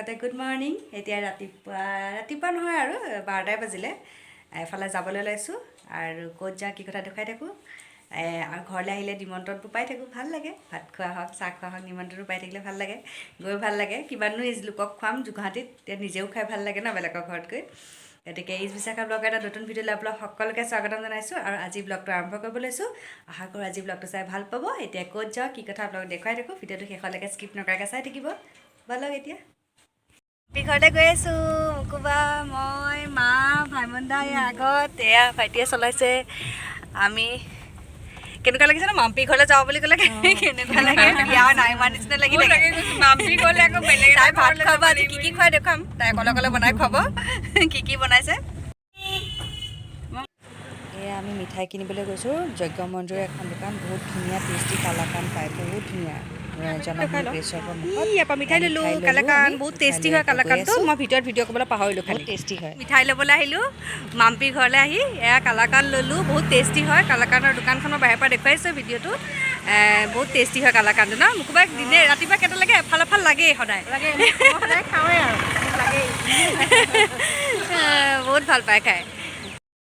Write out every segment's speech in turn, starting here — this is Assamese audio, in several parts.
আগতে গুড মৰ্ণিং। এতিয়া ৰাতিপুৱা, ৰাতিপুৱা নহয় আৰু 12টাই বাজিলে। এফালে যাবলৈ ওলাইছোঁ আৰু ক'ত যাওঁ কি কথা দেখুৱাই থাকোঁ। আৰু ঘৰলৈ আহিলে নিমন্ত্ৰণবোৰ পাই থাকোঁ, ভাল লাগে। ভাত খোৱা হওক, চাহ খোৱা হওক, নিমন্ত্ৰণো পাই থাকিলে ভাল লাগে, গৈ ভাল লাগে। কিমাননো লোকক খুৱাম গুৱাহাটীত, এতিয়া নিজেও খাই ভাল লাগে ন বেলেগৰ ঘৰত গৈ। গতিকে is Bishakha ব্লগৰ এটা নতুন ভিডিঅ'লৈ আপোনালোক সকলোকে স্বাগতম জনাইছোঁ আৰু আজি ব্লগটো আৰম্ভ কৰিব লৈছোঁ। আশা কৰোঁ আজি ব্লগটো চাই ভাল পাব। এতিয়া ক'ত যাওঁ কি কথা আপোনালোক দেখুৱাই থাকোঁ, ভিডিঅ'টো শেষলৈকে স্কিপ নকৰাকৈ চাই থাকিব। ব'লক, এতিয়া ঘৰলৈ গৈ আছোঁ। মুকুবা, মই, মা, ভাইমন দা ইয়াৰ আগত, এয়া ভাইটিয়ে চলাইছে। আমি কেনেকুৱা লাগিছে ন মাম্পী ঘৰলৈ যাওঁ বুলি ক'লে কেনেকুৱা লাগে, বিয়া নাই হোৱা নিচিনা লাগি থাকে। তাই ভাত খুৱাব আজি, কি কি খুৱাই দেখুৱাম। তাই অকলে অকলে বনাই খুৱাব, কি কি বনাইছে। এয়া আমি মিঠাই কিনিবলৈ গৈছোঁ। যজ্ঞ মন্দিৰৰ এখন দোকান, বহুত ধুনীয়া টেষ্টি কালাকান পায়, বহুত ধুনীয়া। জন্মভূমি প্ৰেছৰ মুখত। ইয়াৰ পৰা মিঠাই ল'লোঁ, কালাকান বহুত টেষ্টি হয়। কালাকানটো মই ভিতৰত ভিডিঅ' কৰিবলৈ পাহৰিলোঁ খালি। টেষ্টি হয়। মিঠাই ল'বলৈ আহিলোঁ মাম্পীৰ ঘৰলৈ আহি, এয়া কালাকান ল'লোঁ, বহুত টেষ্টি হয়। কালাকানৰ দোকানখনৰ বাহিৰৰ পৰা দেখুৱাইছোঁ ভিডিঅ'টো। বহুত টেষ্টি হয় কালাকানটো ন মুকুবাক? দিনে ৰাতিপুৱা কেইটা লাগে, এফাল এফাল লাগেই সদায়। সদায় খাওঁৱেই আৰু লাগেই। বহুত ভাল পায় খাই।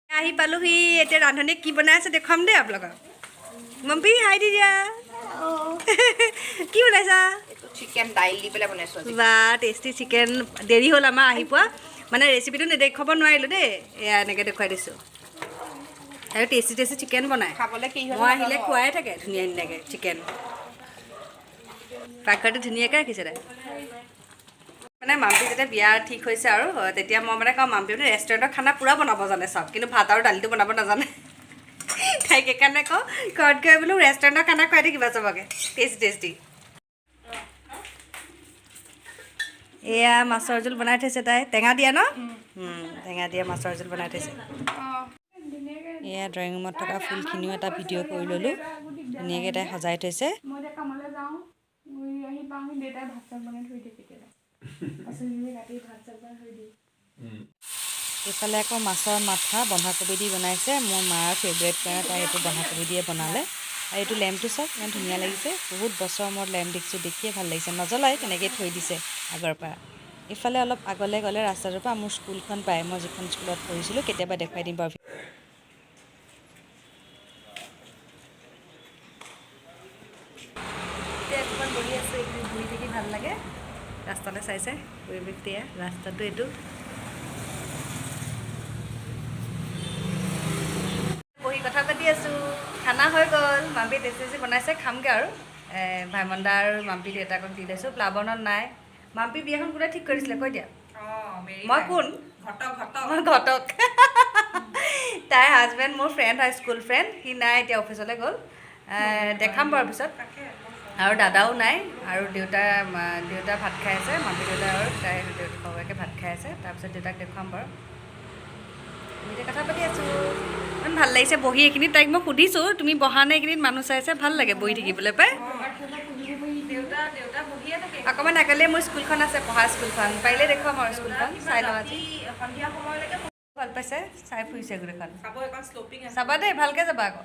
আহি পালোহি। এতিয়া ৰান্ধনীয়ে কি বনাই আছে দেখুৱাম দেই আপোনালোকক। মাম্পী, হাই দি দিয়া। কি বনাইছা? চিকেন দাইল দি পেলাই বনাইছোঁ আজি। বা, টেষ্টি চিকেন। দেৰি হ'ল আমাৰ আহি পোৱা, মানে ৰেচিপিটো নেদেখুৱাব নোৱাৰিলোঁ দেই। এয়া এনেকৈ দেখুৱাই দিছোঁ। আৰু টেষ্টি টেষ্টি চিকেন বনায়। খাবলৈ কি হয়। মই আহিলে খুৱাই থাকে ধুনীয়া ধুনীয়াকৈ চিকেন। পাকঘৰটো ধুনীয়াকৈ ৰাখিছে তাই। মানে মাম্পী যেতিয়া বিয়া ঠিক হৈছে আৰু তেতিয়া মই মানে কওঁ, মাম্পী মানে ৰেষ্টুৰেণ্টৰ খানা পূৰা বনাব জানে চব, কিন্তু ভাত আৰু দালিটো বনাব নাজানে। তাইক সেইকাৰণে কওঁ, ঘৰত গৈ বোলো ৰেষ্টুৰেণ্টৰ খানা খুৱাই থাকিবা চবকে টেষ্টি টেষ্টি। এয়া মাছৰ জোল বনাই থৈছে তাই, টেঙা দিয়া ন, টেঙা দিয়া মাছৰ জোল বনাই থৈছে। এয়া ড্ৰয়িং ৰুমত থকা ফুলখিনিও এটা ভিডিঅ' কৰি ল'লোঁ। ধুনীয়াকৈ তাই সজাই থৈছে। মই এতিয়া কামলৈ যাওঁ, গৈ আহি পাওঁহি, দেউতাই ভাত চাত বনাই থৈ দিয়ে। কেতিয়াবা পাচলি কাটি ভাত চাত বনাই থৈ দিয়ে। এইফালে আকৌ মাছৰ মাথা বন্ধাকবি দি বনাইছে। মোৰ মাৰ ফেভৰেট কাৰণে তাই এইটো বন্ধাকবি দিয়ে বনালে। আৰু এইটো লেম্পটো চাওক, ইমান ধুনীয়া লাগিছে। বহুত বছৰৰ মূৰত লেম্প দেখিছোঁ, দেখিয়ে ভাল লাগিছে। নজ্বলাই, তেনেকেই থৈ দিছে আগৰ পৰা। ইফালে অলপ আগলৈ গ'লে ৰাস্তাটোৰ পৰা মোৰ স্কুলখন পায়, মই যিখন স্কুলত পঢ়িছিলোঁ। কেতিয়াবা দেখুৱাই দিম বাৰু। এতিয়া অকণমান বহি আছোঁ এইখিনি, বহি থাকি ভাল লাগে। ৰাস্তালৈ চাই চাই পৰিৱেশটো, এয়া ৰাস্তাটো এইটো। বহি কথা পাতি আছোঁ। খানা হৈ গ'ল, মাম্পী টেষ্টি টেষ্টি বনাইছে, খামগৈ আৰু। ভাইমন দা আৰু মাম্পী দেউতাকক দি লৈছোঁ। প্লাৱনত নাই। মাম্পী বিয়াখন কোনে ঠিক কৰিছিলে কৈ দিয়া। মই কোন? মই ঘটক। তাইৰ হাজবেণ্ড মোৰ ফ্ৰেণ্ড হয়, স্কুল ফ্ৰেণ্ড। সি নাই এতিয়া, অফিচলৈ গ'ল। দেখাম বাৰু পিছত। আৰু দাদাও নাই আৰু দেউতা ভাত খাই আছে। মাম্পী দেউতা আৰু তাইৰ দেউতা শাহুৱেকে ভাত খাই আছে। তাৰপিছত দেউতাক দেখুৱাম বাৰু। আমি এতিয়া কথা পাতি আছোঁ, ইমান ভাল লাগিছে বহি এইখিনিত। তাইক মই সুধিছোঁ, তুমি বহা নে এইখিনিত? মানুহ চাই চাই ভাল লাগে বহি থাকিবলৈ পাই। অকণমান আগলৈ মোৰ স্কুলখন আছে, পঢ়া স্কুলখন। পাৰিলে দেখুৱাম আৰু স্কুলখন চাই লওঁ আজি। ভাল পাইছে, চাই ফুৰিছে গোটেইখন। চাবা দেই, ভালকৈ যাবা আকৌ।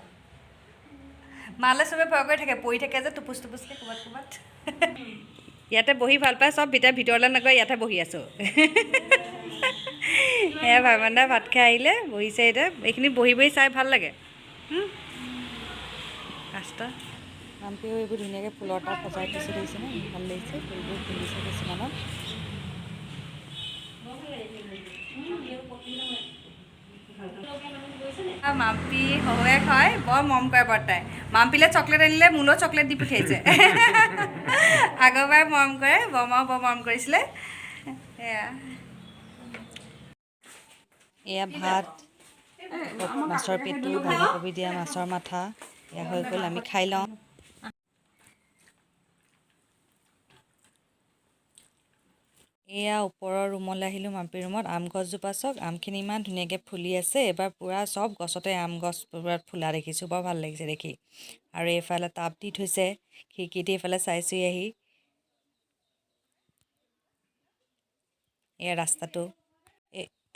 মালে চবে ভয় কৰি থাকে, পৰি থাকে যে টোপোচ টোপোচকৈ ক'ৰবাত ক'ৰবাত। ইয়াতে বহি ভাল পায় চব, ভিতৰলৈ নগৈ ইয়াতে বহি আছোঁ। এয়া ভাইমন দা ভাত খাই আহিলে, বহিছে এতিয়া এইখিনি বহি বহি চাই ভাল লাগে। ৰাস্তা। মাম্পীয়েও এইবোৰ ধুনীয়াকৈ ফুলৰ টাব সজাই থৈছে, দেখিছেনে? ভাল লাগিছে। ফুলবোৰ ফুলিছে কিছুমানত। মাম্পী শহুৱেক হয়, বৰ মৰম কৰে বৰ্তাই। মাম্পীলৈ চকলেট আনিলে মোলৈও চকলেট দি পঠিয়াইছে। আগৰ পৰাই মৰম কৰে, বৰমাও বৰ মৰম কৰিছিলে। এয়া এয়া ভাত, মাছৰ পেটু, বন্ধাকবি দিয়া মাছৰ মাথা। এয়া হৈ গ'ল, আমি খাই লওঁ। এয়া ওপৰৰ ৰুমলৈ আহিলোঁ, মাম্পীৰ ৰুমত। আম গছজোপা চাওক, আমখিনি ইমান ধুনীয়াকৈ ফুলি আছে। এইবাৰ পূৰা চব গছতে আম গছ পূৰা ফুলা দেখিছোঁ, বৰ ভাল লাগিছে দেখি। আৰু এইফালে টাব দি থৈছে, খিৰিকী দি এইফালে চাইছোহি আহি। এয়া ৰাস্তাটো।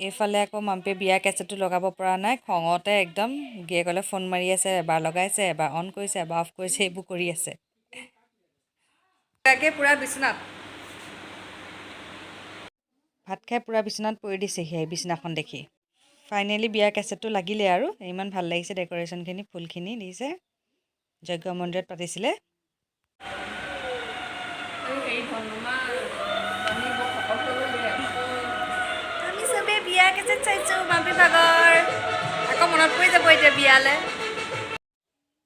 এইফালে আকৌ মাম্পীয়ে বিয়াৰ কেছেটটো লগাব পৰা নাই, খঙতে একদম গিৰিয়েকলৈ ফোন মাৰি আছে। এবাৰ লগাইছে, এবাৰ অন কৰিছে, এবাৰ অফ কৰিছে, এইবোৰ কৰি আছে। পূৰা বিচনাত। ভাত খাই পূৰা বিচনাত পৰি দিছেহি আহি বিচনাখন দেখি। ফাইনেলি বিয়াৰ কেছেটটো লাগিলে আৰু ইমান ভাল লাগিছে ডেক'ৰেশ্যনখিনি, ফুলখিনি দিছে। যজ্ঞ মন্দিৰত পাতিছিলে। হেৰি ধনুমা আমি বৰ শকত হৈ গ'ল। আমি চবেই বিয়া কেছেট চাইছোঁ মাম্পী ভাগৰ। আকৌ মনত পৰি যাব এতিয়া বিয়ালে।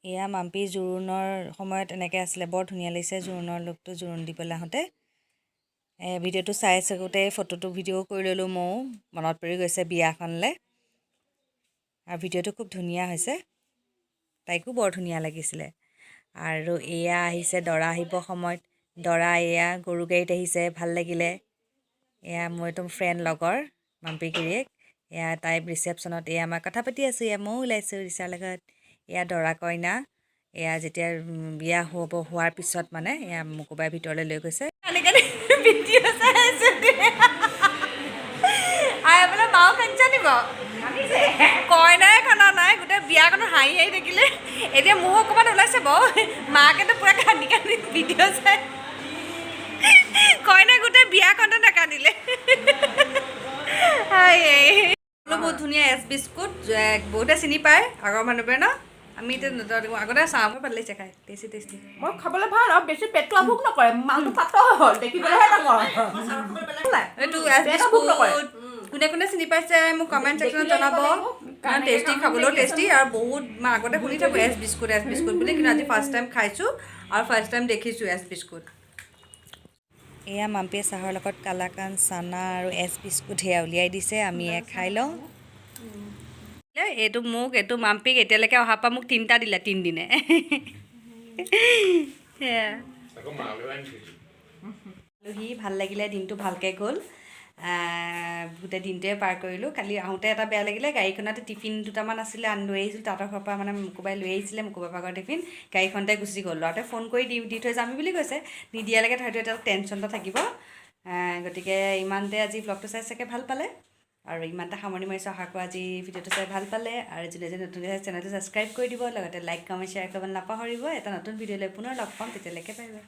এয়া মাম্পী জোৰোণৰ সময়ত এনেকৈ আছিলে। বৰ ধুনীয়া লাগিছে জোৰোণৰ লুকটো, জোৰোণ দিবলৈ আহোঁতে। ভিডিঅ'টো চাই থাকোঁতে ফটোটো ভিডিঅ' কৰি ল'লোঁ ময়ো। মনত পৰি গৈছে বিয়াখনলৈ আৰু ভিডিঅ'টো খুব ধুনীয়া হৈছে। তাইকো বৰ ধুনীয়া লাগিছিলে। আৰু এয়া আহিছে দৰা আহিব সময়ত। দৰা এয়া গৰু গাড়ীত আহিছে, ভাল লাগিলে। এয়া মোৰ একদম ফ্ৰেণ্ড, লগৰ মাম্পী গিৰিয়েক। এয়া তাই ৰিচেপশ্যনত। এয়া মই কথা পাতি আছোঁ, এয়া ময়ো ওলাইছোঁ ৰিচাৰ লগত। এয়া দৰা কইনা। এয়া যেতিয়া বিয়া হ'ব, হোৱাৰ পিছত মানে এয়া মুকুবাই ভিতৰলৈ লৈ গৈছে। কালি কালি ভিডিঅ' চাই আছো। আই বোলে মাও কান্দিছে নি বাৰু? কইনাই কান্দা নাই, গোটেই বিয়াখনত হাঁহি হাঁহি থাকিলে। এতিয়া মোৰো অকণমান ওলাইছে বাৰু। মাকেতো পূৰা কান্দি কান্দি ভিডিঅ' চাই, কইনাই গোটেই বিয়াখনতে নাকান্দিলে। বহুত ধুনীয়া এছ বিস্কুট, বহুতে চিনি পায় আগৰ মানুহবোৰে ন। আমি এতিয়া আগতে চাওঁ, ভাল লাগিছে খাই, টেষ্টি টেষ্টি। মই খাবলৈ ভাল আৰু বেছি পেটটো আভোক নকৰে। মালটো পাতল হ'ল, দেখিবলৈহে ডাঙৰ। এইটো এছ পেট আভোক নকৰে। বিস্কুট কোনে কোনে চিনি পাইছে মোক কমেণ্ট ছেকশ্যনত দেখিলে জনাব। ক'ব লাগিব। ইমান টেষ্টি, খাবলৈও টেষ্টি। আৰু বহুত মই আগতে শুনি থাকোঁ এছ বিস্কুট, এছ বিস্কুট বুলি, কিন্তু আজি ফাৰ্ষ্ট টাইম খাইছোঁ আৰু ফাৰ্ষ্ট টাইম দেখিছোঁ এছ বিস্কুট। এয়া মাম্পীয়ে চাহৰ লগত কালাকান, চানা আৰু এছ বিস্কুট সেয়া উলিয়াই দিছে। আমি এয়া খাই লওঁ। এইটো মোক, এইটো মাম্পীক। এতিয়ালৈকে অহাৰ পৰা মোক তিনিটা দিলে তিনিদিনে সেয়া। আকৌ মালৈও আনি থৈছোঁ। আলহী ভাল লাগিলে, দিনটো ভালকৈ গ'ল। গোটেই দিনটোৱে পাৰ কৰিলোঁ। কালি আহোঁতে এটা বেয়া লাগিলে, গাড়ীখনতে টিফিন দুটামান আছিলে, আনি লৈ আহিছিলোঁ তাহাঁতৰ ঘৰৰ পৰা। মানে মুকুবাই লৈ আহিছিলে, মুকুবাই ভাগৰ টিফিন গাড়ীখনতে গুচি গ'ল। ল'ৰাটোৱে ফোন কৰি দি দি থৈ যাম বুলি কৈছে, নিদিয়ালৈকে হয়তো এটা টেনশ্যন এটা থাকিব। গতিকে ইমানতে আজি ব্লগটো চাই চাগে ভাল পালে আৰু ইমানতে সামৰণি মাৰিছোঁ। আশা কৰোঁ আজি ভিডিঅ'টো চাই ভাল পালে আৰু যোনে যোনে নতুনকৈ চেনেলটো ছাবস্ক্ৰাইব কৰি দিব, লগতে লাইক, কমেণ্ট, শ্বেয়াৰ কৰিব নাপাহৰিব। এটা নতুন ভিডিঅ' লৈ পুনৰ লগ পাম, তেতিয়ালৈকে বাই বাই।